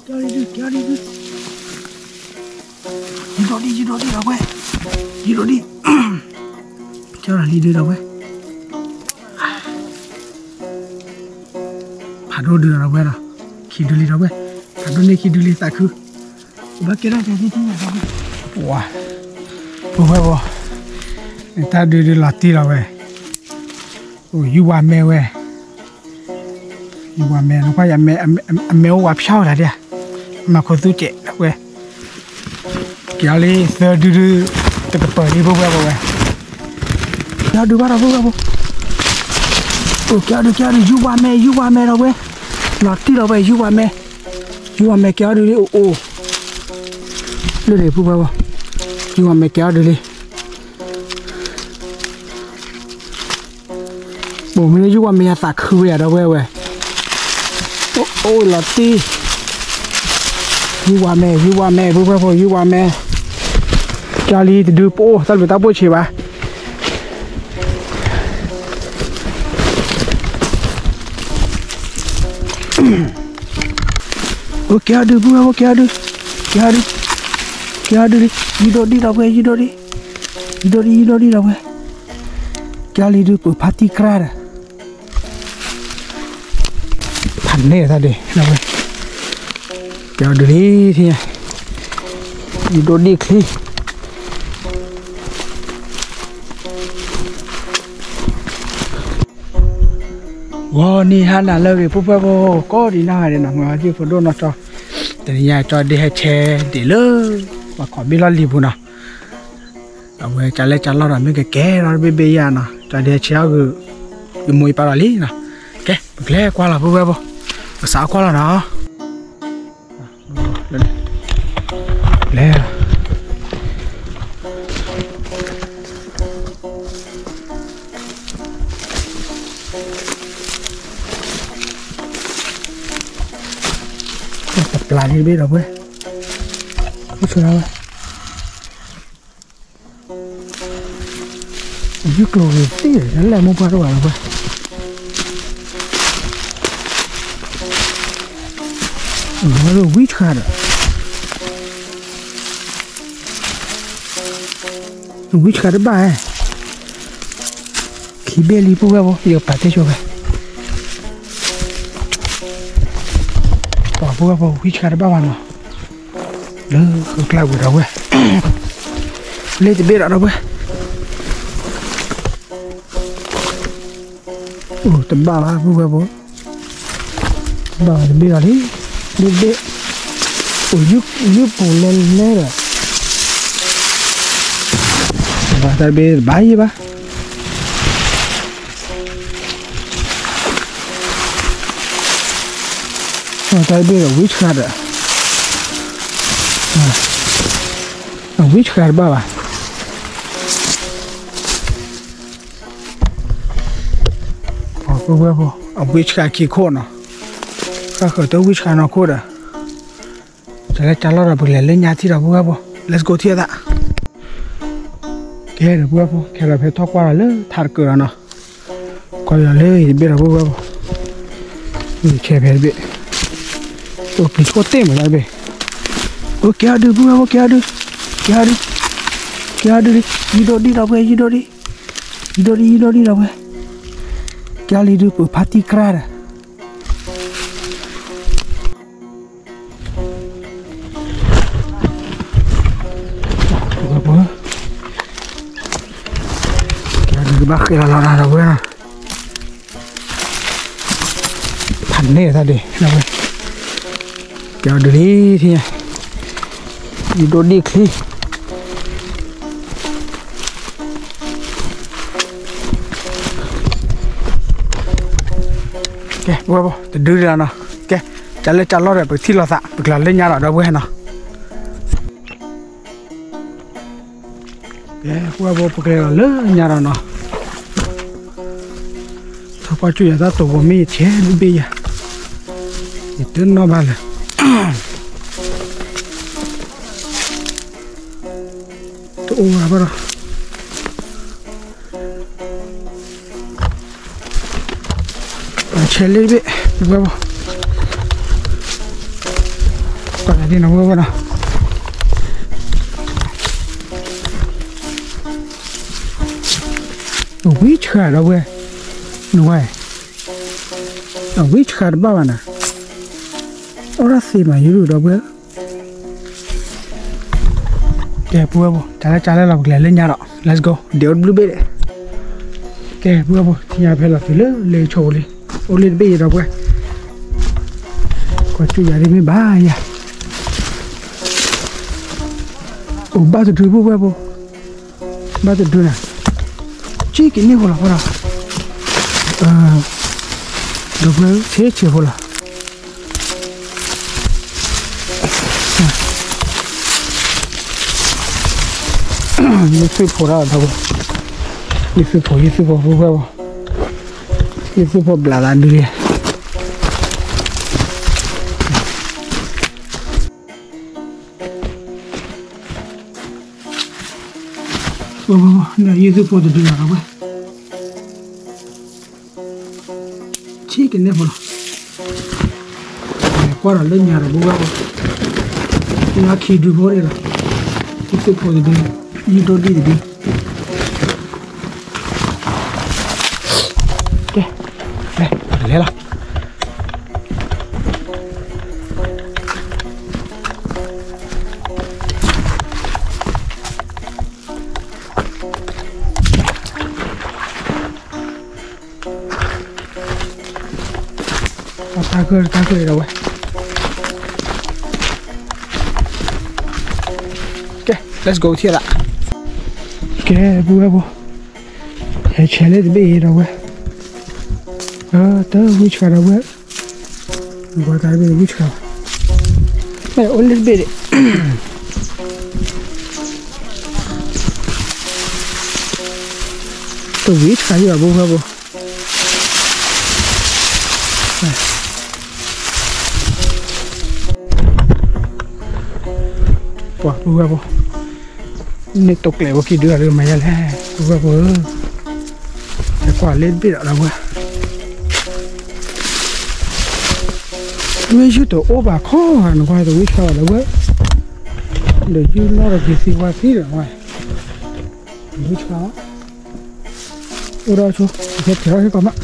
ကဲအီၤဒုး, ကဲအီၤဒုး, ယံၤဒိၣ်ဒံး, ယံၤဒိၣ်ဒံးဒီးဝဲ, ယံၤဒိၣ်ဒံး, ကဲအီၤလံဒုးဒီးဝဲ, ဖးဒိၣ်ဒုးဒီးဝဲဒီး, ခံဒုးလံဒီးဝဲ, ဖးဒိၣ်န့ၢ်ခံဒုးလံသးခု, ဘၣ်ကဲထီၣ်ကဲထံၣ်ထံၣ်, ဝါ, ပဝဲဘိ, တၢ်ဒုးဒုးလီၤတံၢ်လီၤဝဲ, အိၣ်ယုၢ်ဝါမဲဝဲ ယုၢ်ဝါမဲ နကွၢ်ယၤ အမဲအိၣ်ဝါဖျါဝဲဒၣ်ဒၣ်, မၤခိၣ်သူကဲးဝဲ, ကဲအီၤလံသၢဒုဒု, တကပၤလံ ပုၢ်ဝဲၢ်ဖိဝဲ, ကဲအီၤဒုးဘၣ်ဒီး ပုၢ်ဝဲၢ်ဖိ, အိၣ်ကဲအီၤဒုး ကဲအီၤဒုး ယုၢ်ဝါမဲ ယုၢ်ဝါမဲဒီးဝဲ, လီၤတံၢ်လီၤဝဲ ယုၢ်ဝါမဲ, ယုၢ်ဝါမဲကဲအီၤဒုးလံ အိၣ်အိၣ်, လၢန့ၣ် ပုၢ်ဝဲၢ်ဖိ, ယုၢ်ဝါမဲကဲအီၤဒုးလံ ပိာ်မ့ၢ်လၢယုၢ်ဝါမဲယသးခုဝဲယၤဒီးဝဲဝဲ, အိၣ်လီၤတံၢ်, ယုၢ်ဝါမဲ ယုၢ်ဝါမဲ ပုၢ်ဝဲၢ်ဖိ ယုၢ်ဝါမဲ, ကၢ်လံတဒုပအိၣ် တၢ်ဘျုးတၢ်ဖှိၣ်ဆံးဘၣ်, အိၣ်ကဲအီၤဒုး ပုၢ်ဝဲၢ်ဖိ ကဲအီၤဒုး, ကဲအီၤဒုး, ကဲအီၤဒုးလံ, ယုၢ်ဒိၣ်ဒံၣ်ဒီးဝဲ ယုၢ်ဒိၣ်ဒံၣ်, ယုၢ်ဒိၣ်ဒံၣ် ယုၢ်ဒိၣ်ဒံၣ်ဒီးဝဲ, ကၢ်လံဒုးပဖါတံၢ်ကြၢ်ဒီး ဖးန့ၢ်တၢ်ဒံး ကဲအီၤဒုးလံ, ယုၢ်ဒိၣ်ဒံၣ်ချံ, ဂီၤနံၤဟါနၤလၢအဂ့ၤ ပုၢ်ဝဲၢ်ဖိ ကိးဒံးနီၢ်ဂၤဒဲးနီၤ, မၤသံဖိဒိၣ်နီၢ်ကၠီ, တနံၤညါကၠီဒ့ဟဲဆဲဒံးလၢ ပှၤခိးဘ့ၣ်လီၢ်လံၤပူၤနီၤ, အဝဲကၢ်လဲၢ်ကၢ်လီၢ်ဒီးမ့ၢ်ကကဲထီၣ်တဘ့ၣ်ဘ့ၣ်ယါနီၤ, ကၠီဒ့ဟဲဆဲအီၤဂ့ၤ, ယမိၢ်ယပၢ်လီၤလံနီၤ, ကဲ ပကျဲကွၢ်လီၤ ပုၢ်ဝဲၢ်ဖိ, ပစးကွၢ်လီၤနီၤ လဲၤ ပပျၢ်န့ၣ်တဘ့ၣ်ဒီးဝဲ, အိၣ်ဆိးဝဲ, ယုၢ်ကျိၤဂ့ၤသ့ၣ်ဒီး လဲၣ်မိၢ်ပှၢ်တအိၣ်ဘၣ်လီၤဝဲ, ဝဲဒၣ်ဝံဆှါဒီး ဝံဆှါတဘၣ်ဧါ, ခံဘ့ၣ်လံ ပုၢ်ဝဲၢ်ဖိ ယကပာ်တ့ၢ်ဆိဝဲ, ပှၤပုၢ်ဝဲၢ်ဖိ ဝံဆှါတဘၣ်ဘၣ်နီၤ, လၢကျါဝဲဒီးဝဲ, လ့ၣ်တဘ့ၣ်ဒီးဒီးဝဲ အိၣ်တဘၣ်ဘၣ် ပုၢ်ဝဲၢ်ဖိ, ဘၣ်တဘ့ၣ်ဒီးလံ, လ့ၣ်တဘ့ၣ်, အိၣ်ယုၢ်ပူၤလဲၤလဲၤဒီး, ဘၣ်တဘ့ၣ်တဘၣ်ယံၤဘၣ်, ဘၣ်တဘ့ၣ်ဒီးဝံဆှါဒီး, ဝံဆှါတဘၣ်ဘၣ် ပုၢ်ဝဲၢ်ဖိ, အဝံဆှါခံခိၣ်နီၤ, ဃၣ်ဃၢၤတဝံဆှါနီၢ်ခိၣ်ဒီး, ကၢ်လဲၢ်ကၢ်လီၢ်ဒီး ပကလဲၤလၢညါထံၣ်ဒီး ပုၢ်ဝဲၢ်ဖိ, let's go ထံၣ်အသး, ကဲဒီး ပုၢ်ဝဲၢ်ဖိ ခဲဒီးဖဲထီၣ်ကွၢ်ဒီးလၢထးတကၢၢ်ဒီးနီၤ, ကွၢ်ဒီးလၢယတဘ့ၣ်ဒီး ပုၢ်ဝဲၢ်ဖိ, ခဲဖဲတဘ့ၣ်, အိၣ်ပျံၤဆိၣ်တ့ၢ်မးတဘ့ၣ်, အိၣ်ကဲအီၤဒုး ပုၢ်ဝဲၢ်ဖိ ကဲအီၤဒုး, ကဲအီၤဒုး, ကဲအီၤဒုးလံ, ယုၢ်ဒိၣ်ဒံၣ်ဒီးဝဲ ယုၢ်ဒိၣ်ဒံၣ်, ယုၢ်ဒိၣ်ဒံၣ် ယုၢ်ဒိၣ်ဒံၣ်ဒီးဝဲ, ကၢ်လံဒုးပဖါတံၢ်ကြၢ်ဒီး ကဲဒုးဘၣ်ဃ့လီၤလီၤဒီးဝဲနီၤ, ဖးန့ၢ်တၢ်ဒံး, ကဲအီၤဒုးလံ, ယုၢ်ဒိၣ်ဒံၣ်ချံ ကဲ ပုၢ်ဝဲၢ်ဖိ တဒုဒံးလီၤနီၤ, ကဲ ကၢ်လဲၢ်ကၢ်လီၢ်ဒီး ပကထံၣ်လိာ်သး ပကလဲၤလၢညါဒီး ဒီပုၢ်ဝဲၢ်နီၤ, ကဲ ပုၢ်ဝဲၢ်ဖိ ပကလဲၤလီၤလၢညါဒီးနီၤ, ထီၣ်ကွၢ်ကၠူၣ်ယၤတၢ်တိာ်ပူၤမ့ၢ်ယထဲတဘ့ၣ်ယၤ, ယတနီၣ်ဘၣ်လၢၤ တအိၣ်ဘၣ်ဘၣ်ဒီး ဆဲးလ့တဘ့ၣ် ပုၢ်ဝဲၢ်ဖိ, ကီၢ်သးဒ်နီၤ ဝဲဝဲနီၤ, အဝံဆှးဒီးဝဲ, နဝဲ, အဝံဆှးတဘၣ်ဘၣ်နၤ, အိၣ်ဒၣ်သ့မးယုဒီးဝဲ ကဲ ပုၢ်ဝဲၢ်ဖိ တၢ်လၢကၢ်လၢလီၤ ပကလဲၤလၢညါဒီး let's go ဒဲးအိၣ်တဘျုးဘ့ၣ်ဒဲး, ကဲ ပုၢ်ဝဲၢ်ဖိ ထံၣ်ညါဖဲလီၤတုၤလၢလ့ဆိအိၣ်လံ, အိၣ်လံတဘ့ၣ်အံၤဒီးပုၢ်ဝဲၢ်, ကွၢ်စူၣ်ယၤဒ်မ့ၢ်ဘၣ်ယၤ, အိၣ်ဘၣ်တဒု ပုၢ်ဝဲၢ်ဖိ ဘၣ်တဒုနၤ, ကံၣ်ကန့ၢ်ဖိလီၤဖီဒီး, ဒီပုၢ်ဝဲၢ် ဆ့ဆ့ဖိလီၤ, ယုၢ်သုးဖိဒီးဒီပုၢ်ဝဲၢ်, ယုၢ်သုးဖိ ယုၢ်သုးဖိ ပုၢ်ဝဲၢ်ဖိ, ယုၢ်သုးဖိဘျးသးဒုလံ ယုၢ်သုးဖိတဒုလီၤဒီပုၢ်ဝဲၢ်, ဆံးကန့ၢ်ဖိလီၤ, ကွၢ်ဒီးလၢညါဒီးပုၢ်ဝဲၢ်ဖိ, ညါခံဒုဖိဒၣ်လီၤ, ယုၢ်သုးဖိတဒု, ယုၢ်ဒိၣ်ဒံၣ်တဒု, ကဲ, လဲၤ, လဲၤလီၤ. တၢ်ကၢၢ် တၢ်ကၢၢ်ဒီးဝဲ, ကဲ let's go ထံၣ်သး, ကဲ ပုၢ်ဝဲၢ်ဖိ, ဟဲဆဲးလၢတဘ့ၣ်အံၤဒီးဝဲ, တၢ်ဝံဆှးဒီးဝဲ, နကွၢ်တၢ်တဘ့ၣ်ဝံဆှး, မ့ၢ်အိၣ်လၢတဘ့ၣ်ဒံး, တဝံဆှးယံၤဘၣ် ပုၢ်ဝဲၢ်ဖိ ပှၤပုၢ်ဝဲၢ်ဖိ, န့ၢ်တိာ်ကျဲၤဖိခံဒုအဒုမၤယါလဲၣ် ပုၢ်ဝဲၢ်ဖိဧၢ, ဟဲကွၢ်လၢတဘ့ၣ်ဒီးဒီးဝဲ, မ့ၢ်ယုၢ်တအိၣ်ဘၣ်ခီ နကွၢ်တဝံဆှးဘၣ်ဒီးဝဲ, ဒီးယုၢ်လီၢ်ဒီးက့ၤသံဝါသံဒီးဝဲ, တဝံဆှး အိၣ်ဒီးဆိ ကဲထီၣ်ဟ့ၣ်ကီးမး,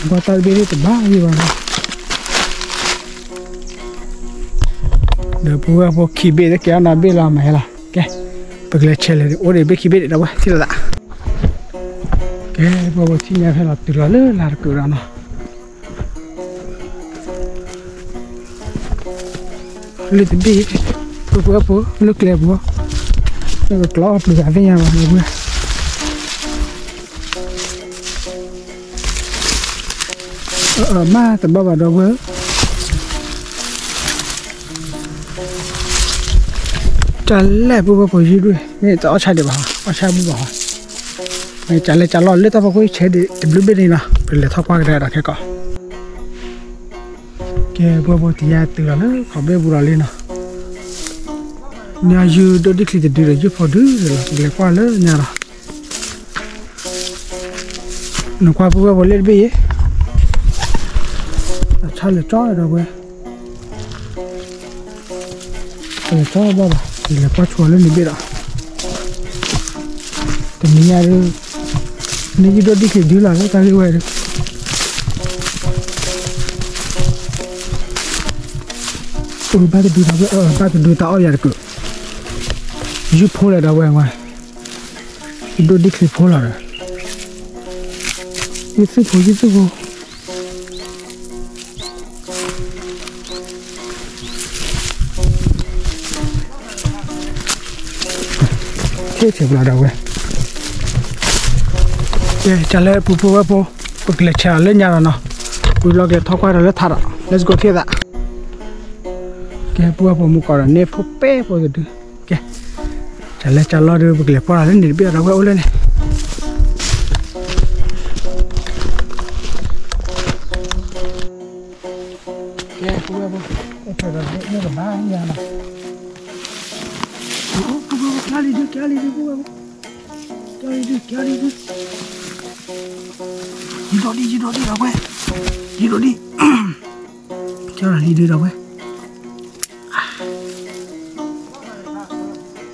ကွၢ်တၢ်တဘ့ၣ်တဘၣ်ယံၤဘၣ်နီၤ, ဒီးပုၢ်ဝဲၢ်ဖိခံဘ့ၣ်တကဲအီၤနီၤဘ့ၣ်လီၤ မၤဟဲလီၤ, ကဲ ပကလဲၤဆဲးလဲၤအိၣ်ဒံးဘ့ၣ်ခံဘ့ၣ်ဒံးဒီးဝဲ ထံၣ်လိာ်သး, ကဲ ပုၢ်ဝဲၢ်ဖိထံၣ်ညါဖဲလီၤတုၤလီၤလၢလၢ်တကုာ်ဒီးနီၤ လၢတဘ့ၣ်, ပုၢ်ဝဲၢ်ဖိ လၢကျဲပူၤ, လၢကကျီပျုၤသးသ့ၣ်ညါဘၣ် ပုၢ်ဝဲၢ်, မ့ၢ်တဘၣ်ဘၣ်ဒီပုၢ်ဝဲၢ်, တၢ်လဲၣ် ပုၢ်ဝဲၢ်ဖိယုၢ်ဒွဲၣ် မ့ၢ်တအီၣ်ဆၣ်ဒံးဘၣ်ဟီ အီၣ်ဆၣ်ဘူၣ်ဘၣ်ဟီ, မ့ၢ်ကလဲၤကလီၤလၢတၢ်ဖီခိၣ်ဆဲးဒံးတဘျုးဘ့ၣ်န့ၣ်နီၤ ပလဲၤထီၣ်ကွၢ်ကဒါဒီးခဲကီး ကဲ ပုၢ်ဝဲၢ်ဖိတယါတုၤလီၤလၢခီၣ်ဘ့ၣ်ပူၤလီၤလံနီၤ, ညါယုၢ်ဒိၣ်ဒံၣ်ချံတဒုဒီးယုၢ်ဖိဒုဒီးလီၤ ပလဲၤကွၢ်လၢညါလီၤ, နကွၢ်ပုၢ်ဝဲၢ်ဖိလၢတဘ့ၣ်အံၤ, အဆၣ်လဲၤကၠီဒီပုၢ်ဝဲၢ် ပလဲၤကၠီဘၣ်ဘၣ် ယလဲၤကွၢ်ဆိလၢန့ၣ်ဘ့ၣ်ဒီး, တနံၤညါဒုး, န့ၢ်ယုၢ်ဒိၣ်ဒံၣ်ချံဒုလီၤလၢတၢ်ဂ့ၢ်ဝဲဒုး, အိၣ်ဘၣ်တဒုဒီပုၢ်ဝဲၢ် ဘၣ်တဒုတၢ်အီၣ်ယၤတကုာ်, ယုၢ်ဖိလၢဒီပုၢ်ဝဲၢ်ဝဲ, ယုၢ်ဒိၣ်ဒံၣ်ချံဖိလီၤဒီး, ယုၢ်သုၣ်ဖိ ယုၢ်သုၣ်ဖိ ထံၣ်ဆဲးပူၤလီၤဒီပုၢ်ဝဲၢ်, ကဲ ကလၢပုၢ်ဝဲၢ်ဖိ, ပကလဲၤဆဲးလီၤလၢညါလီၤနီၤ, ဝံၤဘျီကလဲၤထီၣ်ကွၢ်ဒီးလၢထးဒီး let's go ထံၣ်သး, ကဲ ပုၢ်ဝဲၢ်ဖိမူကီးဒီးန့ၢ်ဖိပဲဖိတဒု, ကဲ, ကလဲၤကလီၤဒီး ပကလဲၤကွၢ်လီၤလၢန့ၣ်တဘ့ၣ်ဒီပုၢ်ဝဲၢ်အိၣ်လၢန့ၣ် ကဲ ပုၢ်ဝဲၢ်ဖိ, အဲၣ်ဖဲဒီးန့ၣ်ကဘၣ်ညါလီၤ, ပုၢ်ဝဲၢ်ဖိ ကၢ်လံဒု ကၢ်လံဒု ပုၢ်ဝဲၢ်ဖိ, ကၢ်လံဒု ကၢ်လံဒု, ယုၢ်ဒိၣ်ဒံၣ် ယုၢ်ဒိၣ်ဒံၣ်ဒီပုၢ်ဝဲၢ်, ယုၢ်ဒိၣ်ဒံၣ်, က ကၠီလံဒုဒီးဝဲ,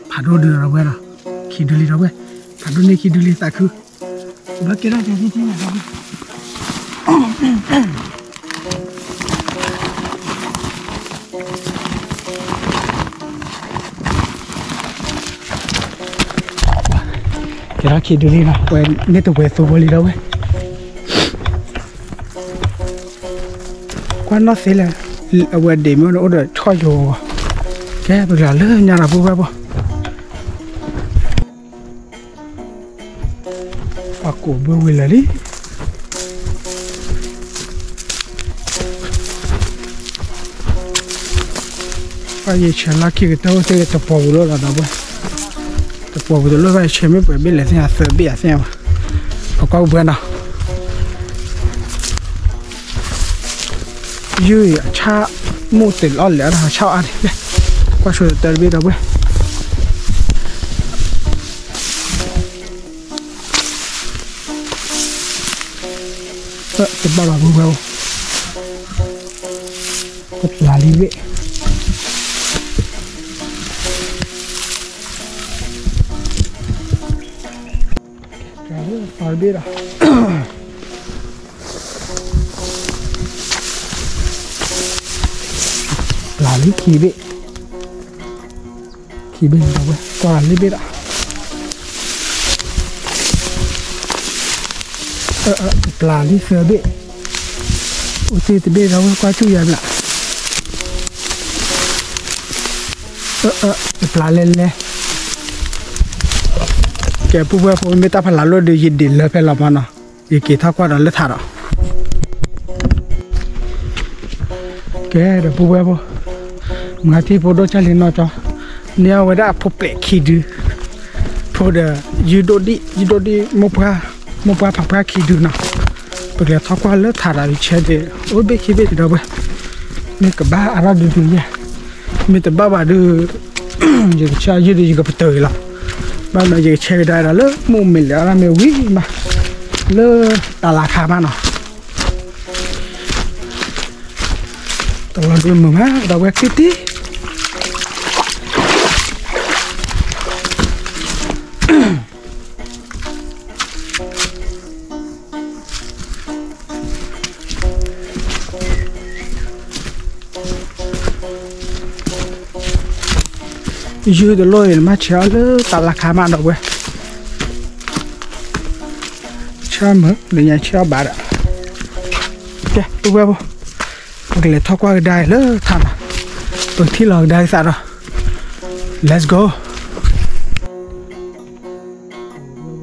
ဖးဒိၣ်ဒုဒီးဝဲဒီး, ခံဒုလံဒီးဝဲ, ဖးဒိၣ်န့ၢ်ခံဒုလံသးခု, ဘၣ်ကဲထီၣ်ကဲထံထံန့ၣ်ဒီးဝဲ ကဲထီၣ်ခံဒုလံနီၤ, ဝဲန့ၣ်တဝဲသိဖိလံဒီးဝဲ, ကွၢ်နီၣ်သ့လဲၣ်, အဝဲဒ့မ့ၢ်အိၣ်ဒီးဆီၣ်ယိၤ, ကဲပကလဲၤလၢညါဒီးပုၢ်ဝဲၢ်ဖိ ပှၤကိးဘၣ်ဝံၤလၢာ်လံ, ပှၤယဆဲးလီၢ်ခံကတၢၢ်အိၣ်သ့ၣ်တပှီၤပူၤလီၤဒီးဝဲ, တပှီၤပူၤတလိၣ်ဘၣ်ဆဲးမ့ၢ်ပှဲၤဘ့ၣ်လဲၣ်သ့ၣ်ညါသၢဘ့ၣ်အသ့ၣ်ညါဘၣ်, ပကွၢ်ကဘှဲနီၤ ယုၢ်အဆၣ်မိၣ်တ့ၢ်လီၤလဲၤဒီးဆၣ်အါန့ၣ်, ကွၢ်ဆိတတၢတဘ့ၣ်ဒီးဝဲ, တဘၣ်ဘၣ်ဝဲဝဲ, တပျၢ်လံဘ့ၣ်, ပျၢ်လံဘ့ၣ်ဒီး ပျၢ်လံခံဘ့ၣ်, ခံဘ့ၣ်ဒီးဝဲ ကွၢ်လံဘ့ၣ်ဒီး ပျၢ်လံသၢဘ့ၣ်, အိၣ်တ့ၢ်တဘ့ၣ်ဒီးဝဲကွၢ်စူၣ်ယၤဘျး, ပျၢ်လဲၤလဲၤ, ကဲပုၢ်ဝဲၢ်ဖိမ့ၢ်တၢ်ဖးလးလိၣ်ဒီး ယဒ့ၣ်လၢဖဲလီၤမနီၤ, ယက့ၤထီၣ်ကွၢ်ဒီးလၢထးဒီး ကဲဒီးပုၢ်ဝဲၢ်ဖိ, မုၢ်ဂၤထံၣ်ဖိဒိၣ်ကၢ်လံနီၢ်ကၠီ, န့ၢ်အီၤဝဲဒၣ်အဖိပျဲၢ်ခံဒု, ဖိဒီး ယုၢ်ဒိၣ်ဒံၣ် ယုၢ်ဒိၣ်ဒံၣ် မိၢ်ပှၢ်, မိၢ်ပှၢ်ဖးပှၢ်ခံဒုနီၤ, ပကလဲၤထီၣ်ကွၢ်လၢထးဒီး ယဆဲးဒ့ၣ် အိၣ်ဘ့ၣ်ခံဘ့ၣ်တဒီးဝဲ, မ့ၢ်ကဘၣ်အါထီၣ်ဒုဒုယဲၢ်, မ့ၢ်တဘၣ်ဘၣ်ဒီး ယကဆဲးယုၢ်ဒီးယကပတၢၢ်အံၤလီၤ, ဘၣ်ဒီးယကဆဲးကဒါဒီးလၢမိၢ်မ့ၢ်လဲၤအါထီၣ်မ့ၢ်ဝံၤမး, လၢတၢ်လၤခါမးနီၤ တလီၤဒုမုာ်မး ဒီးဝဲက့ၤတံၢ် ယုၢ်တလိၣ်အံၤ နမ့ၢ်ဆဲးအီၤလၢတၢ်လၤခါမးဒီးဝဲ ဆၢမုာ် လၢညါဆၢအီၤဘၣ်ဒီး ကဲ ပုၢ်ဝဲၢ်ဖိ ပကလဲၤထီၣ်ကွၢ်ကဒါအံၤလၢထးနီၤ ပကထံၣ်လီၤကဒါက့ၤသးဒီး let's go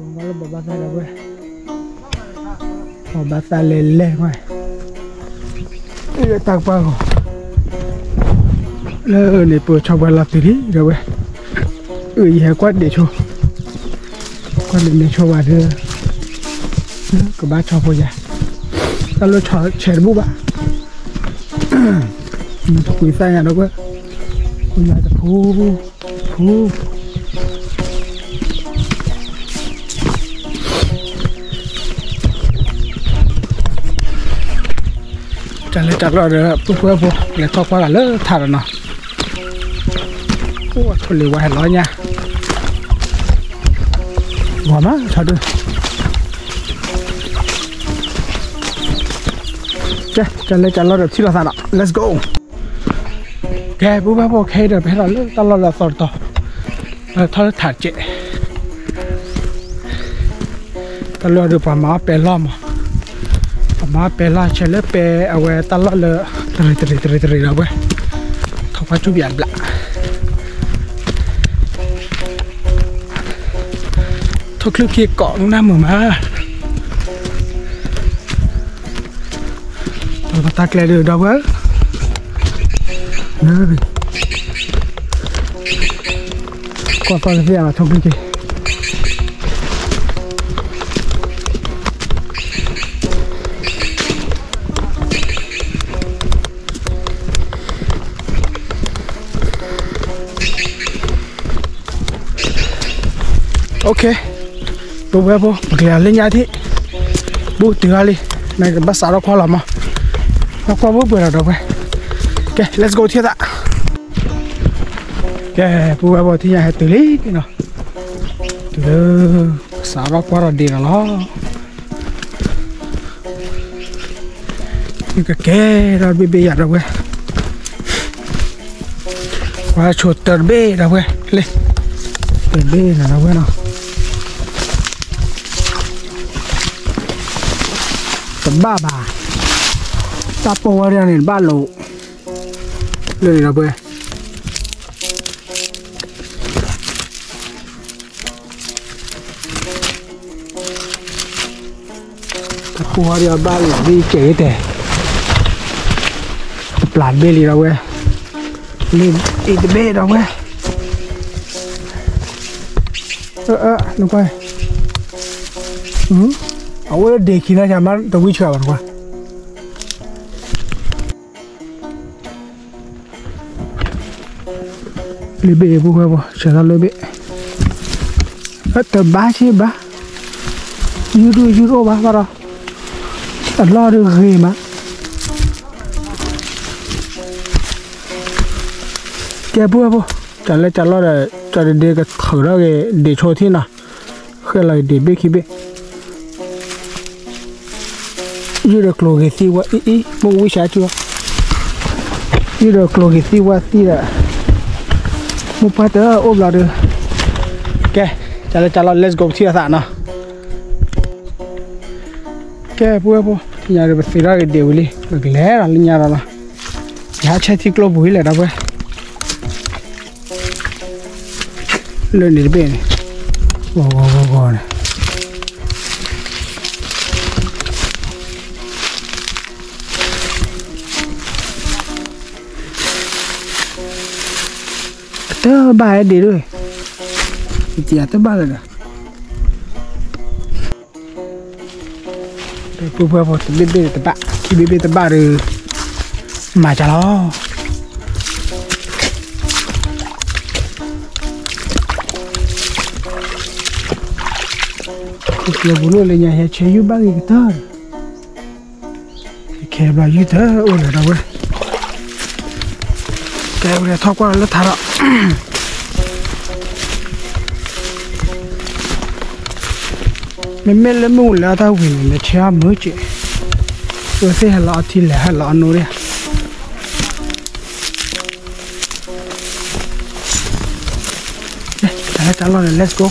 လၢဘၣ်သးဒီးဝဲ ဘၣ်သးလဲၤလဲၤဝဲ တၢ်ကပၤဂီၤ လၢန့ၣ်ပှၤဆီၣ်ပှၤလီၤတုၤလံဒီးဝဲ အၢ ယဟဲကွၢ်ဒဲးဆိ ကွၢ်ဒဲးန့ၣ်ဆိဝဲဒီး ကဘၣ်ဆီဖိယၤ တၢ်လၢဆီဆဲးတဘူၣ်ဘၣ် တကွံသၣ်ညါဒီးဝဲ ကွံညါတဖု ဖု တၢ်လၢတၢ်လီၢ်ဒီး ပုၢ်ဝဲၢ်ဖိ လဲၤထီၣ်ကွၢ်လၢ်လၢထးဒီးနီၤ အိၣ်အထိၣ်လံၤဝါဟဲလီၤညါ ဂီၤမးထီၣ်ဒု ကဲ တၢ်လၢတၢ်လီၢ်ဒီးထံၣ်လိာ်သးဒီး let's go ကဲ ပုၢ်ဝဲၢ်ဖိခဲအံၤဒီး ပဟဲထီၣ်လၢတၢ်လီၢ်လၢအသီတတီၤ ထီၣ်လၢထးတကဲး တၢ်လီၢ်ဒီးပှၤမၤအီၣ်ပဲလီၢ်မး ပှၤမၤအီၣ်ပဲလီၢ်ဆဲးလၢပဲအဝဲတၢ်လီၢ်လၢ တရံးတရံးတရံးတရံးဒီးဝဲ ထီၣ်ကွၢ်စူၣ်ဘၣ်ဘျး ထိၣ်ချံခံကိးနၢ်မုာ်မး ပတၢ်ကျဲဒုးဒီပုၢ်ဝဲၢ် ကွၢ်ကွၢ်ကသ့ၣ်အထိၣ်ချံက့ၤ ပုၢ်ဝဲၢ်ဖိ ပကလဲၤလၢညါထံၣ် ဘူးတုၤအါလံ နကဘၣ်စးထီၣ်ကွၢ်လီၤမး ကွၢ်ကွၢ်ဘူးပှဲၤလီၤဒီပုၢ်ဝဲၢ် ကဲ let's go ထံၣ်သး, ကဲ ပုၢ်ဝဲၢ်ဖိ ထံၣ်ညါဟဲတုၤလံနီၤ, တုၤလၢ စးထီၣ်ကွၢ်ထီၣ်ဒံးနီၤလီၤ. ကကဲထီၣ်တဘ့ၣ်ဘ့ၣ်ယၤ ဒီပုၢ်ဝဲၢ်, ကွၢ်ဆိတၢ်တဘ့ၣ် ဒီပုၢ်ဝဲၢ်, လၢ တၢ်တဘ့ၣ်နီၤ ဒီပုၢ်ဝဲၢ်နီၤ, တဘၣ်ဘၣ်, တၢ်ပိာ်ဝဲဒၣ်န့ၣ် တဘၣ်လိာ် လၢန့ၣ် ဒီပုၢ်ဝဲၢ်, တၢ်ပိာ်ဝဲဒၣ်ဘၣ်လိာ် ဒ်ကဲးတဲ, တပျၢ်တဘ့ၣ်လံ ဒီပုၢ်ဝဲၢ်, လၢအံၤတဘ့ၣ် ဒီပုၢ်ဝဲၢ်, နကွၢ်, အဝဲဒၣ်ဒ့ခံနီၤ ဆၢမး တဝံၣ်ဆှးဘၣ် နကွၢ် လၢဘ့ၣ် ပုၢ်ဝဲၢ်ဖိ ဆဲးထီၣ်လၢဘ့ၣ်, တဘၣ်ဆ့ဘၣ်, ယူၤဒိၣ်ယူၤဒိၣ်ဘၣ်ဘၣ်ဒီး, အလီၢ်ဒုးဂ့ၤမး, ကဲ ပုၢ်ဝဲၢ်ဖိ, ကၢ်လၢကၢ်လီၢ်ဒီး ကၢ်ဒ့ဒ့ကထုးထီၣ်က့ၤ ဒ့ဆိထံၣ်နီၤ, ဃဲလီၤဒ့ဘ့ၣ်ခံဘ့ၣ် ယုၢ်ဒီးကျိၤက့ၤသံဝဲအံၤအံၤ မ့ၢ်ဝံၣ်ဆါကၠူ, ယုၢ်ဒီးကျိၤက့ၤသံဝဲသံဒီး, မိၢ်ပှၢ်တအိၣ်ဘျီဒီး, ကဲ, ကၢ်လၢကၢ်လီၢ် let's go ထံၣ်အသးနီၤ, ကဲ ပုၢ်ဝဲၢ်ဖိ, ညါဒီးပသ့ထီၣ်က့ၤဒ့ဝံၤလံ ပကလဲၤဒီးလၢညါဒီးလီၤ, ယဟးဆဲထံကျိပူၤဝံၤလဲၣ် ဒီပုၢ်ဝဲၢ် လၢန့ၣ်တဘ့ၣ်န့ၣ်, ဂီၤဂီၤဂီၤဂီၤန့ၣ်, အတဘၣ်ဒ့ဒိၣ်, တဘၣ်လၢၤဒီး ပုၢ်ဝဲၢ်ဖိ တဘ့ၣ်ဘ့ၣ်တဘၣ် ခံဘ့ၣ်ဘ့ၣ်တဘၣ်ဒီး မၤကၢ်လီၤ, ကျိၤပူၤလၢညါ ဟဲဆဲယုၢ်ဘၣ်ဂ့ၤကတၢၢ်, ခဲဘျီယုၢ်တအိၣ်လၢၤ ဒီပုၢ်ဝဲၢ်, ကဲဝဲထီၣ်ကွၢ်လၢထါဒီး မ့မ့ၢ်လၢမုၢ်ဝံၤလၢတၢ်ဝံၤန့ၣ် လဲၤဆဲအမုာ်က့ၤ, ဝဲသ့ၣ်ဟဲလီၤအီထံလဲၣ် ဟဲလီၤအနိဒၣ်, တၢ်လၢတၢ်လီၢ်န့ၣ် let's go, ပ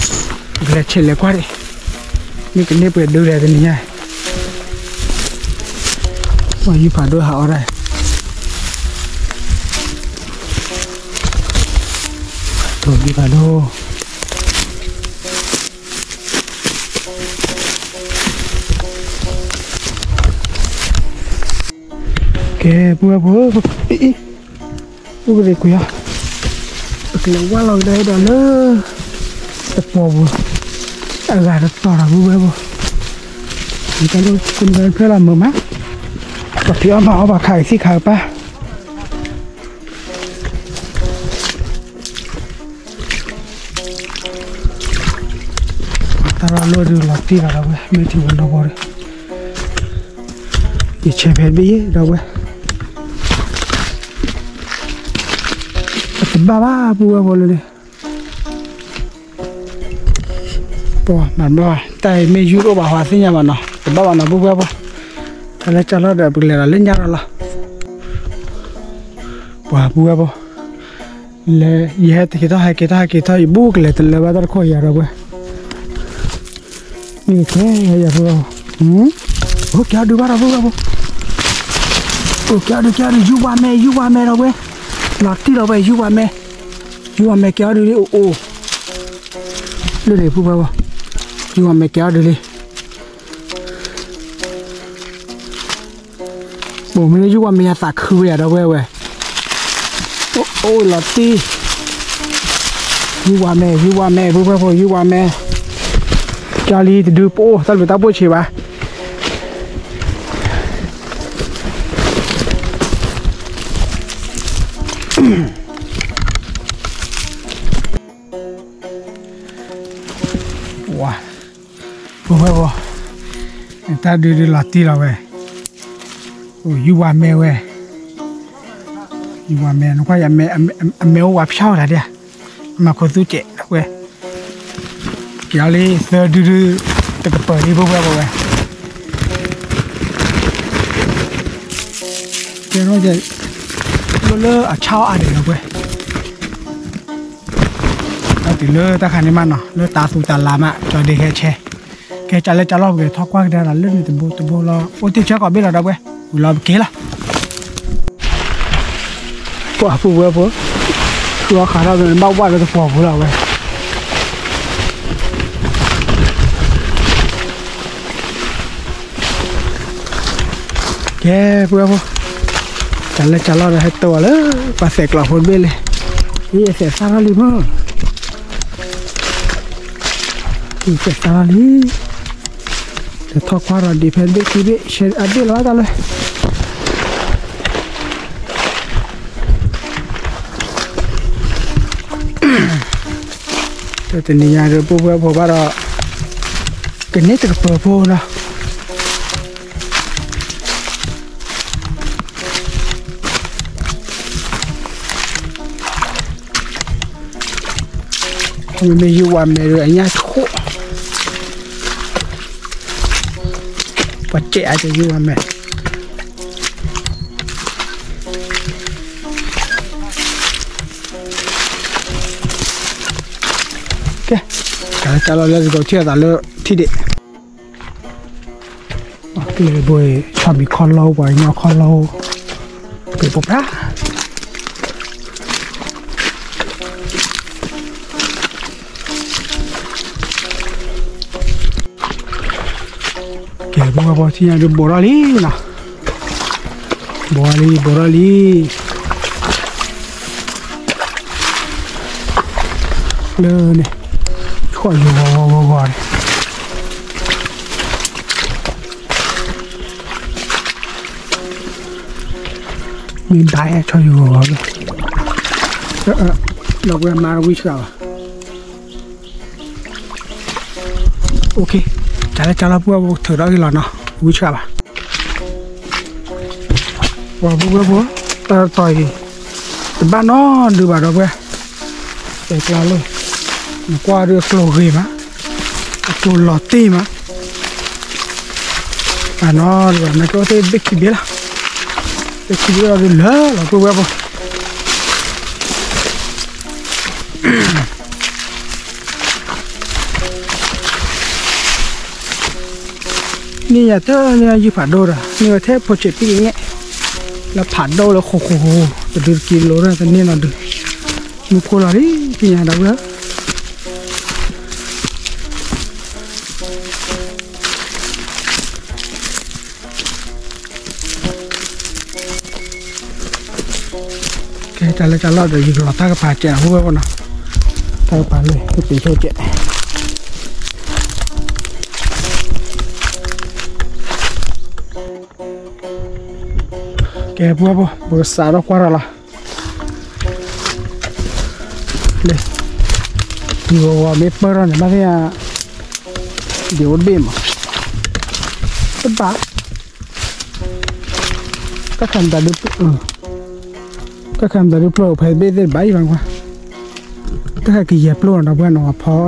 ကလဲၤဆဲးလဲၤကွၢ်ဒံး, မ့ၢ်ကန့ၢ်ပှဲၤဒုလဲၣ်တနံၤညါ, ပှၤယုၢ်ဖးဒိၣ်ဟးအီၣ်ဒၣ်, ယုၢ်ဖးဒိၣ် ကဲ ပုၢ်ဝဲၢ်ဖိ, အံၤ, အိၣ်ကရံးကွံာ်အီၤ, ပကလဲၤဝဲလီၤကဒီးဒီးလၢ တပီၤပူၤ, အဂၤတတီၤဒီး ပုၢ်ဝဲၢ်ဖိ, တၢ်လၢကနဖျဲလီၤမုာ်မး, ပှၤဖံးအီၣ်မၤအီၣ် ပှၤခးကသံၣ်ခးကပၢ် တၢ်လီၢ်လၢဒုးလီၤတံၢ်လီၤဒီးဝဲ မ့ၢ်ထံၣ်ဝဲလီၤဘီဒီး ယဆဲးဖဲဘ့ၣ်ဒီးဝဲ တဘၣ်ဘၣ် ပုၢ်ဝဲၢ်ဖိလၢန့ၣ် ပှၤမၤဘျီ တၢ်အံၤမ့ၢ်ယူၢ်တအိၣ်ဘၣ်ဟီသ့ၣ်ညါဘၣ်နီၤ တဘၣ်ဘၣ်နီၤ ပုၢ်ဝဲၢ်ဖိ တၢ်လၢကၢ်လီၢ်ဒီး ပကလဲၤဒီးလၢညါဒီးလီၤ ပှၤပုၢ်ဝဲၢ်ဖိ လဲၤ ယဟဲတက့ၤထီၣ် ဟဲက့ၤထီၣ် ဟဲက့ၤထီၣ် ယဘူၣ်ကလဲၤတလၢဘၣ်တၢ်တခီယၤဒီးဝဲ မ့ၢ်ကဲယၤဖိ အိၣ်ကဲအီၤဒုးဘၣ်ဒီးပုၢ်ဝဲၢ်ဖိ အိၣ်ကဲအီၤဒုး ကဲအီၤဒုး ယူၢ်ဝါမဲ ယူၢ်ဝါမဲဒီးဝဲ လီၤတံၢ်လီၤဝဲ ယူၢ်ဝါမဲ ယူၢ်ဝါမဲကဲအီၤဒုးလံ အိၣ်အိၣ် လၢန့ၣ်ပုၢ်ဝဲၢ်ဖိ ယူၢ်ဝါမဲကဲအီၤဒုးလံ ဘိၣ်မ့ၢ်လၢယူၢ်ဝါမဲယသးခုဝဲယၤဒီးဝဲဝဲ အိၣ်လီၤတံၢ် ယူၢ်ဝါမဲ ယူၢ်ဝါမဲ ပုၢ်ဝဲၢ်ဖိ ယူၢ်ဝါမဲ ကၢ်လံတဒုပအိၣ် တၢ်ဘျုးတၢ်ဖှိၣ်ဆံးဘၣ် ဝါ ပုၢ်ဝဲၢ်ဖိ တၢ်ဒုးဒုးလီၤတံၢ်လီၤဝဲ အိၣ်ယူၢ်ဝါမဲဝဲ ဝၤမဲာ်နကွၢ်ယၤ အမဲာ်အိၣ်ဝဲဖျါဝဲဒၣ်ဒၣ်, မၤခိၣ်သူစဲးဒီပုၢ်ဝဲၢ်, က့ၤအီၤလံသၢဒုဒု, တကပၤလံပုၢ်ဝဲၢ်ဝဲ, ကဲထီၣ်ကဲ, လၢလၢအဆါအီၣ်အါဒံးဒီပုၢ်ဝဲၢ်, ဒီးတုၤလၢတၢ်ခါန့ၣ်မးနီၤ လၢတၢ်သူတၢ်လၤမး ကၠီဒ့ဟဲဆဲး, ကဲကၢ်လၢကၢ်လီၢ်ပကထီၣ်ကွၢ်ကဒါဒီးလၢန့ၣ်တဘိတဘိလီၤ အိၣ်တ့ၢ်ဆၢကီးဘ့ၣ်လီၤဒီပုၢ်ဝဲၢ်, ဝံၤလီၤပက့ၤလီၤ ပှၤပုၢ်ဝဲၢ်ဖိ, ဃုအီၣ်ဃးထီၣ်ဒီးဘၣ်ဝဲလၢသပှၢ်ပူၤလီၤဝဲ, ကဲပုၢ်ဝဲၢ်ဖိ, ကၢ်လၢကၢ်လီၢ်ဒီးဟဲတိၢ်အီၤလၢ ပှၤသဲးကျီဖိတဘ့ၣ်လံ, ယသဲးစၢ်ထီၣ်လံမး, ယသဲးစၢ်ထီၣ်လံ လဲၤထီၣ်ကွၢ်ဒီးဒံးဖဲဘ့ၣ်ခံဘ့ၣ် ဆဲးအဘ့ၣ်လီၤတၢ်လၢ တနံၤညါဒီးပုၢ်ဝဲၢ်ဖိဘၣ်ဒီး ကန့ၢ်တကပၤဖိနီၤ, မ့မ့ၢ်ယုၢ်ဝါမဲာ်ဒီးအညၣ်ခိၣ်, ပှၤစဲးအါက့ၤယုၢ်ဝါမဲာ် ကဲ, ကၢ်လၢကၢ်လီၢ် let's go ထံၣ်အသးလၢထံၣ်ဒံး, ကျဲဘိ ဆီမံၤခီၣ်လီၢ် ပှၤကညီခီၣ်လီၢ်, ပှၤပှၤ ကဲ ပုၢ်ဝဲၢ်ဖိ ထံၣ်ညါဒုး ဘိးထီၣ်လံနီၤ, ဘိးလံ ဘိးထီၣ်လံ, လၢန့ၣ် ဆီၣ်ယိၤဂီၤဂီၤဂီၤဂီၤန့ၣ် မ့ၢ်ဘၣ်အဲၣ်ဆီၣ်ယိၤဂီၤဂီၤလီၤ, ဒီပုၢ်ဝဲၢ်မါတဝံၣ်ဆှၣ်ဘၣ်. ကၢ်လၢကၢ်လီၢ် ပုၢ်ဝဲၢ်ဖိ ထုးထီၣ်က့ၤလီၤနီၤ, ဝံၣ်ဆှၣ်ဘၣ်. ပှၤပုၢ်ဝဲၢ်ဖိ တၢ်တတီၤအံၤ တဘၣ်နီတဒုဘၣ် ဒီပုၢ်ဝဲၢ်, တဲကျါလီၤ, နကွၢ်ဒီးအကျိၤဂ့ၤမး, အကျိၤလီၤတံၢ်မး, အနီၢ်ဒုးဘၣ် နကအိၣ်တ့ၢ်ဘ့ၣ်ခံဘ့ၣ်လီၤ, ဘ့ၣ်ခံဘ့ၣ်လီၤဒုးလၢာ်လီၤ ပုၢ်ဝဲၢ်ဖိ. န့ၢ်ယၤတန့ၢ်ယုၢ်ဖးဒိၣ်ဒီး န့ၢ်ဝဲထဲဖိဆံးတံၢ်ကငဲၣ်, လၢဖးဒိၣ်လၢဃိဃိဃိ, တဒုတကံလိဒီး တန့ၢ်နီတဒု, မူခိၣ်လီၤလံ သ့ၣ်ညါ ဒီပုၢ်ဝဲၢ်. ကဲ တၢ်လၢတၢ်လီၢ်ဒီး ယကလီၤတၢ်ကပၤစဲး ပုၢ်ဝဲၢ်ဖိနီၤ, တၢ်ကပၤလၢ ကပ့ၤဆိစဲး. ကဲ ပုၢ်ဝဲၢ်ဖိ ပကစးထီၣ်ကွၢ်ထီၣ်လီၤ. လၢ ယဂီၤဂီၤမ့ၢ်ပၢၢ်ထီၣ်န့ၣ် ဘၣ်သ့ၣ်ညါ ဒ်အိၣ်တဘ့ၣ်မး, တဘၣ်, တၢ်ခါမတၤဒုး တၢ်ခါမတၤဒုးပျိၢ်ဖဲတဘ့ၣ်သ့ၣ်တဘၣ်အံၤဘၣ်ကွၢ်, တၢ်ခါကယဲၢ်ပျိၢ်နီၤ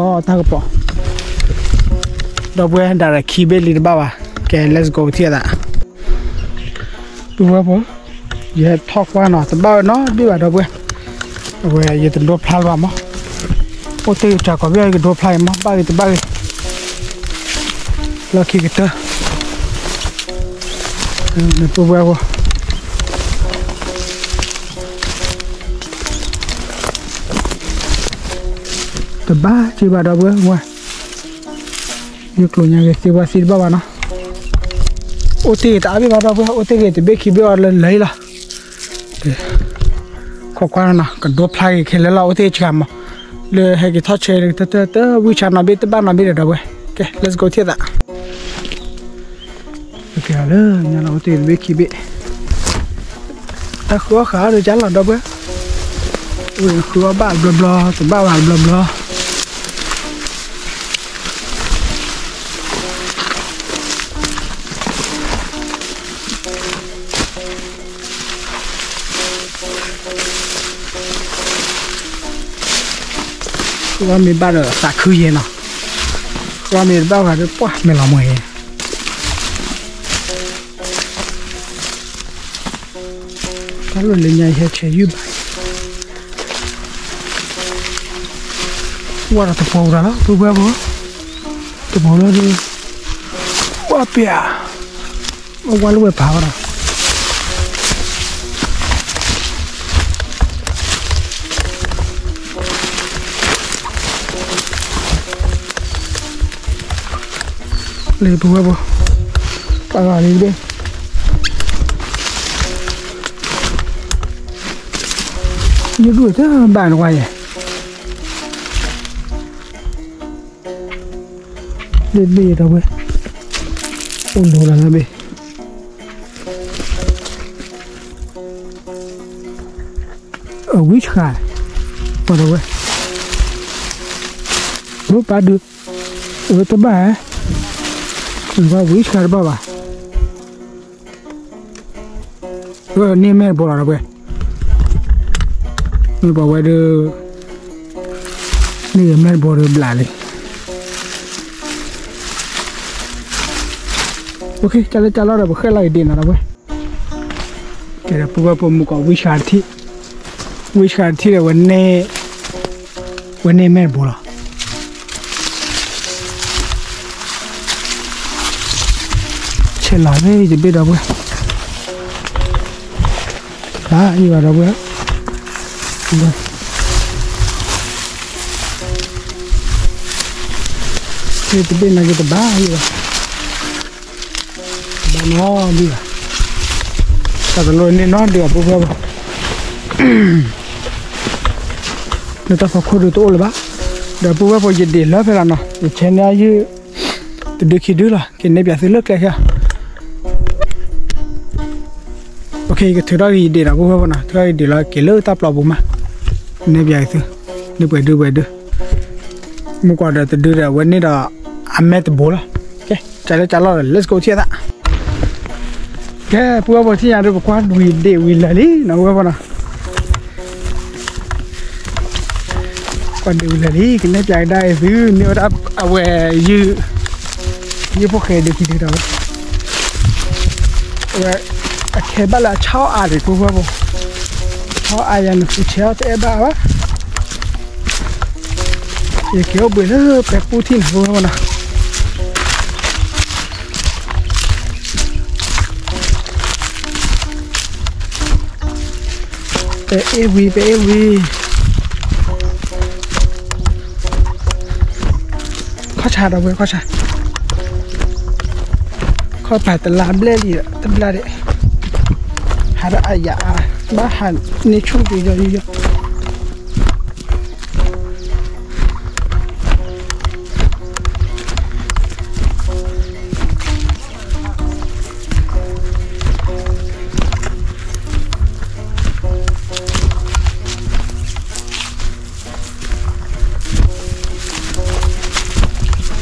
ဒီပုၢ်ဝဲၢ်နီၤ, ပှၤဖီတၢ် ပှၤဖီတၢ်ကပီၤ, ဒီပုၢ်ဝဲၢ် ဒၣ်ရဲၣ်ခံဘ့ၣ်လံတဘၣ်ဘၣ်. ကဲ let's go ထံၣ်အသး ပုၢ်ဝဲၢ်ဖိ, ယဟဲထီၣ်ကွၢ်နီၤ တဘၣ်ဝဲနီတဘ့ၣ်ဘၣ် ဒီပုၢ်ဝဲၢ်, အဝဲယတဒိဖျါလၢၤဘၣ်မး, အိၣ်တ့ၢ်ကစၢ်ကီးဘ့ၣ် ယကဒိဖျါအံၤမး ဘၣ်ဂ့ၤတဘၣ်ဂ့ၤ, လီၢ်ခံကတၢၢ်, ပုၢ်ဝဲၢ်ဖိ တဘၣ်စ့ၢ်ဘၣ် ဒီပုၢ်ဝဲၢ်, ယကျိၤညါဂ့ၤသ့ဝဲသ့တဘၣ်ဘၣ်နီၤ, အိၣ်တ့ၢ်ဂ့ၤတအါဘ့ၣ်ဘၣ် ဒီပုၢ်ဝဲၢ်, အိၣ်တ့ၢ်ဂ့ၤတဘ့ၣ်ခံဘ့ၣ်အီၤလၢလၢအံၤလီၤ. ခိးကွၢ်နီၤ ကဒိဖျါဂ့ၤခဲလၢာ်လီၤ အိၣ်တ့ၢ်ဆှၣ်မး, လၢဟဲက့ၤထီၣ်ဆဲး တဝံၣ်ဆှၣ်နီတဘ့ၣ် တဘၣ်နီတဘ့ၣ်ဒီး ဒီပုၢ်ဝဲၢ်, ကဲ let's go ထံၣ်သး ကဲလၢညါလီၤ အိၣ်တ့ၢ်တဘ့ၣ်ခံဘ့ၣ်, တၢ်ဃုအီၣ်ဃာ်ဒီးကၢ်လီၤ ဒီပုၢ်ဝဲၢ်, အိၣ်ဃုအီၣ်ဘၣ်ဘျီဘျီ တဘၣ်ဘၣ်ဘျီဘျီ ဒီပုၢ်ဝဲၢ် ဃုအီၣ်မ့ၤဘၣ်ဒီးသးခုယဲနီၤ, ဃုအီၣ်မ့ၤတဘၣ်ဃးဒီးပှၢ်မဲာ်လီၤမှဲၤယဲ, တၢ်လီၢ်လၢညါယဟဲဆဲးယုၢ်ဘၣ်, ဝၢ်ဒီးတပီၤပူၤတၢ်လီၤ ပုၢ်ဝဲၢ်ဖိ, တပီၤလီၤဒီး, ဝၢ်ပ့ၤဧါ, ဝၢ်လၢဝဲပာ်ဝဲဒီး လၢပုၢ်ဝဲၢ်ဖိ, ပာ်လီၤလံတဘ့ၣ်, ယဒူၣ်တဘၣ်နကွၢ်ယဲ, လၢဘ့ၣ်ဒီပုၢ်ဝဲၢ်, အိၣ်လိၤလီၤလၢဘ့ၣ် အဝံၣ်ဆှါ, ပှၤဒီပုၢ်ဝဲၢ်, ရိပၢ်ဒုး, အတဘၣ်, ဝံၣ်ဆှါတဘၣ်ဘၣ်, န့ၢ်မဲာ်တဘိလီၤဒီပုၢ်ဝဲၢ်, မ့ၢ်ပှၤဝဲဒုး, န့ၢ်မဲာ်တဘိဒီးဘျးလံ. ကၢ်လၢကၢ်လီၤဒီး ပဃဲလီၤအံၤဒ့ၣ်နီၤဒီပုၢ်ဝဲၢ်, ကဲဒီးပုၢ်ဝဲၢ်ဖိမုၢ်ကီး ဝံၣ်ဆှါတထံၣ်, ဝံၣ်ဆှါတထံၣ်ဒီးဝဲန့ၢ်, ဝဲန့ၢ်မဲာ်တဘိလီၤ. ဆဲးလီၤလၢယတဘ့ၣ်ဒီပုၢ်ဝဲၢ်, ဘၣ်ယံၤဘၣ်ဒီပုၢ်ဝဲၢ်, ယတဘ့ၣ်နာ်က့တဘၣ်ယံၤဘၣ်, ဘၣ်နီဒံးဘၣ်, တၢ်တလိၣ်န့ၢ်နီဒံးဘၣ်ပုၢ်ဝဲၢ်ဖိ, လၢတၢ်ဖီခိၣ်ဒုးတအိၣ်လၢၤဘၣ်, ဒီပုၢ်ဝဲၢ်ဖိယဒ့ၣ်လၢဖဲလီၤနီၤ ယဆဲးန့ၢ်အယုၢ် တဒုခံဒုလီၤ ကန့ၢ်ပၠးသုလၢကျဲခဲအံၤ, ကဲကထုးထီၣ်က့ၤယဒ့ၣ်ဒီပုၢ်ဝဲၢ်ဖိနီၤ ထုးထီၣ်က့ၤဒ့ၣ်လီၤက့ၤလၢတၢ်ပျီပူၤမး, န့ၢ်ပၠးသု, န့ၢ်ပှဲၤဒုပှဲၤဒု, မုၢ်ကီးဒီးတဒုဒီး အဝဲန့ၢ်ဒီးအမဲာ်တဘိလီၤ, ကဲကလဲၤကလီၤ let's go ထံၣ်သး, ကဲပုၢ်ဝဲၢ်ဖိထံၣ်ညါဒီး ပကွၢ်ဒ့ၣ်ဝံၤလၢာ်လံနီၤ ပုၢ်ဝဲၢ်ဖိနီၤ ကွၢ်ဒ့ၣ်ဝံၤလၢာ်လံ ကနဲၣ်ပၠးကဒါအံၤသု န့ၢ်ဝဲဒၣ်အဝဲ ယုၢ်ဖိဃဲဒုခံဒုဒီးဝဲ, အဝဲ အခဲဘၣ်လၢအဆီအါဒံး ပုၢ်ဝဲၢ်ဖိ, ဆီအါယၤန့ၣ် ဖုဆဲးအီၣ်တအဲၣ်ဘၣ်ဘၣ်, ယက့ၤအိၣ်ဘှံးလၢပဲပူထံၣ်န့ၣ် ပုၢ်ဝဲၢ်ဖိနီၤ ပဲအ့ၣ်ဝံၤ ပဲအ့ၣ်ဝံၤ, ခီၣ်ဆါဒီးဝဲ ခီၣ်ဆါ, ခီၣ်ဖးတလါဘျဲၣ်လံဒီး တဘျါဒံး, ဟးဒီးအယၤအါ, ဘၣ်ဟးန့ၢ်ဆူၣ်က့ၤယီၤယီၤ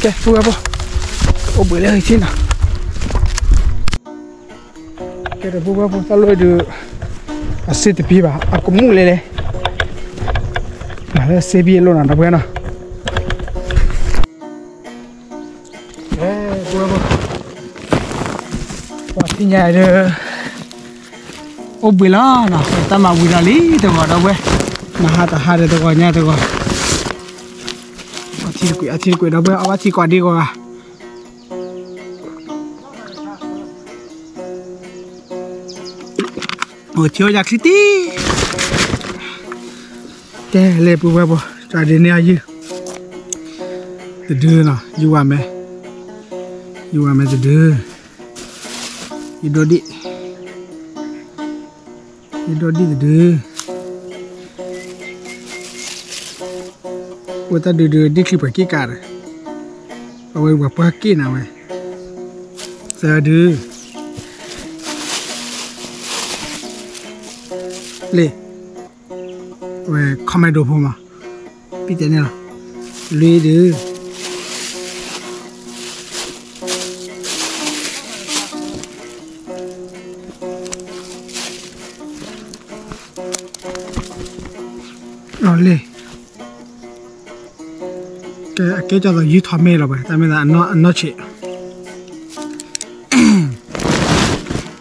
ကဲ ပုၢ်ဝဲၢ်ဖိ, အိၣ်ဘှံးလၢဟံၣ်ထံၣ်နီၤ, ကဲဒီးပုၢ်ဝဲၢ်ဖိ တၢ်လီၢ်ဒုး, အစ့တပံဘၣ် အကမူၣ်လဲၣ်လဲၣ်, မၤလၢစ့ဘံၣ်အလိၣ်နီၤ ဒီပုၢ်ဝဲၢ်နီၤ ကဲ ပုၢ်ဝဲၢ်ဖိ, ပှၤထံၣ်ညါဒီး, အိၣ်ဘှံးလီၤနီၤ တၢ်မၤဝံၤလီၤလံတဂီၤဒီပုၢ်ဝဲၢ်, မၤဟါတဟါဒီးတဂီၤညါတဂီၤ, အထံတကွံာ် အထံတကွံာ်ဒီပုၢ်ဝဲၢ် အဝဲထံကွၢ်ဒံဂီၤဂၤ အိၣ်ထံအိၣ်ယၤချံတံၢ်, ကဲလၢပုၢ်ဝဲၢ်ဖိ တၢ်ဒုးန့ၢ်အယုၢ်, တဒုနီၤ ယုၢ်ဝါမဲ, ယုၢ်ဝါမဲတဒု, ယဒိၣ်ဒံၣ်, ယဒိၣ်ဒံၣ်တဒု, အိၣ်တၢ်ဒုးဒုးဒံၣ်ချံပှဲၤက့ၢ်ကးဒီး, အဝဲပှၤပှၢ်က့ၢ်နၤဝဲ, သၢဒု လ့ၣ်, ဝဲ comment ဒိဖိမး, ပံတဲန့ၣ်လီၤ, လွံၢ်ဒု, လ့ၣ် အကဲကၢ်သိးယုၢ်ထီၣ်မ့ၢ်လီၤဘၣ် တၢ်မ့ၢ်သးအနီၢ်ဆံး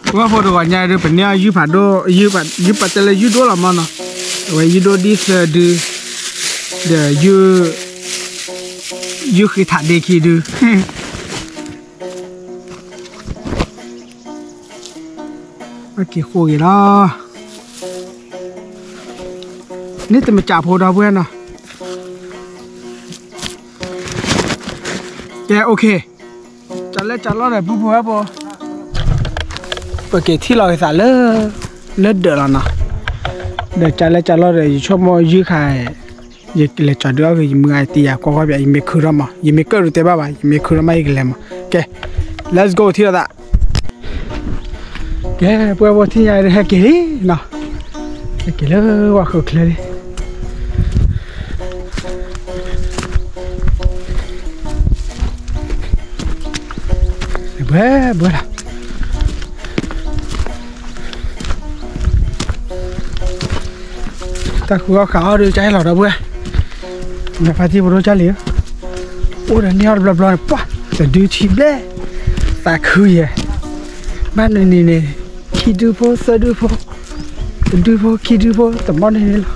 ပှၤဖိတဂီၤညါဒုး ပန့ၢ်အီၣ်ယုၢ်ဖးဒိၣ် ယုၢ်ပတဲလၢယုၢ်ဒိၣ်လီၤမးနီၤ, အဝဲယုၢ်ဒိၣ်ဒ်သၢဒု, ဒီး ယုၢ်ဃ့ထးဒ့ခံဒု, က့ၤဃိဂ့ၤလီၤ, န့ၣ်တမ့ၢ်ကးဖိဒီပုၢ်ဝဲၢ်နီၤ, ကဲ okay, ကလဲၤကလီဒီးပုၢ်ဖိဝဲၢ်ဖိ, ပက့ၤထံၣ်လီၤက့ၤသးလၢ လၢဒၢးလီၤနီၤ, ဒီးကလဲၤကလီဒီး ယဆိကမိၣ်ယုၢ်ခါ, ယလဲၤကၠီၤဒုးအီၣ်ဂ့ၤ ယမုၢ်ဂၤတံၤယၤကွၢ်ကွၢ်ပၠး ယမ့ၢ်ခုထီၣ်မး ယမ့ၢ်ကၢၣ်ဒုးတဲဘၣ်ဘၣ် ယမ့ၢ်ခုထီၣ်မးယကလဲၤမး, ကဲ let's go ထံၣ်လီၤသး ကဲ ပှၤဖိထံၣ်ညါဒုး ဟဲက့ၤလံနီၤ, ဟဲက့ၤလၢဝဲဃုာ်ချၢလံ, ဘှဲဘှဲလီၤ, တၢ်ဃုအီၣ်ဃုအီၣ်ဒုး ကၢ်လီၤဒီပုၢ်ဝဲၢ်, နဖါတံၢ်ဖိဒိၣ်ကၢ်လံ, အိၣ်ဒီးန့ၢ်အီၣ်တဘျီဘျီန့ၣ် ပှၢ် တဒုထံဘျဲၣ်, သးခုယဲၢ်, ဘၣ်နုၤနံၤန့ၣ် ခံဒုဖိသၢဒုဖိ, တဒုဖိခံဒုဖိ တဘျီန့ၣ်န့ၣ်လီၤ,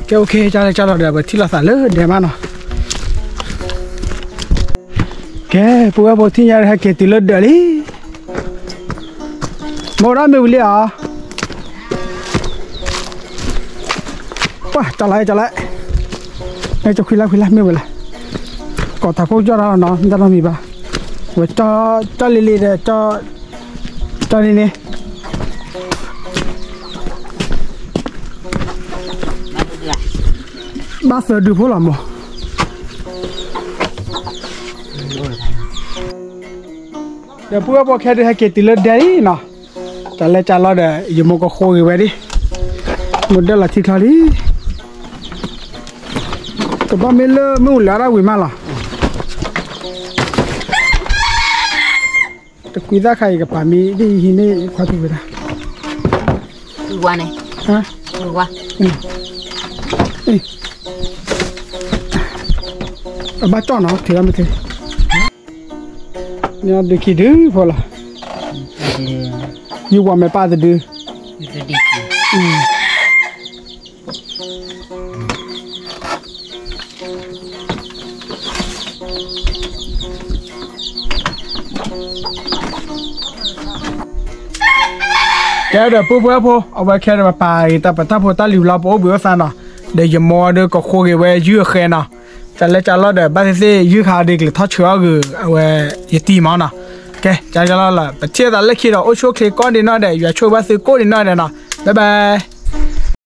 ကဲ okay ကလဲၤကလီဒီး ပထံၣ်လိာ်သးလၢဒဲးမးနီၤ, ကဲ ပုၢ်ဝဲၢ်ဖိထံၣ်ညါဒုး ဟဲက့ၤတုၤလၢဒၢးလံ, မိၢ်ဒီးမ့ၢ်ဝံၤလံဧါ, ပှၢ် ကလီကလီ, ကခွံလၢခွံလၢမ့ၢ်ဝဲလၢ, ကိးတၢ်ခိၣ်ကၠီၣ်တၢ်လီၤနီၤ မ့ၢ်တၢ်နီတမံၤဘၣ်, ဝဲကၠီၣ်လံလံဒီး ကၠီၣ်န့ၣ်န့ၣ် ဘၣ်သၢဒုဖိလီၤမး, ဒီးပုၢ်ဝဲၢ်ဖိခဲဒုး ဟဲက့ၤတုၤလၢဒဲးလံနီၤ, ကလဲၤကလီဒီး ယမိၢ်ကဃိဂ့ၤဝဲဒၣ်, မိၢ်ဒၢလီၤထံချီလံ, ကဘၣ်မ့ၢ်လၢမ့ၣ်အူလဲၤအီၣ်ဒၣ်ဝံၤမးလီၤ, တကွံသၣ်ခါအံၤ ကပာ်မံဒ်အံၤဟံးန့ၢ်ခွါထူဝဲဒၣ်, ဝါန့ၣ်, ဝါ, အဘၣ်ကၠီၣ်နီၤ ထံၣ်လီၤမ့ၢ်ထံၣ်, န့ၣ်ဒုးခံဒုဖိလီၤ, ယဝၤမဲာ်ပၢ်တဒု, ကဲဒီးပုၢ်ဝဲၢ်ဖိ အဝဲခဲဒီးပပာ်ဂ့ၤတၢ်ပတၢ်ဖိတၢ်လံၤလီၤ ပအိၣ်ဘှံးအိၣ်သါနီၤ, ဒီးယမိၢ်ဒီးကဃိဂ့ၤဝဲယုၢ်အဃဲနီၤ, ကလဲၤကလီဒီး ဘၣ်သ့ၣ်သ့ၣ်ယုၢ်ခါဒုးကလဲၤထီၣ်ဆၢအီၣ်ဂ့ၤ အဝဲယတံၤမးနီၤ, ကဲ ကလီလီၤ ပထံၣ်သးလၢခံဒီး အိၣ်ဆူၣ်အိၣ်ချ့ကိးဒံးနီၢ်ဒဲး ယွၤဆိၣ်ဂ့ၤဘၣ်သုကိးဒံးနီၢ်ဒဲးနီၤ, bye bye.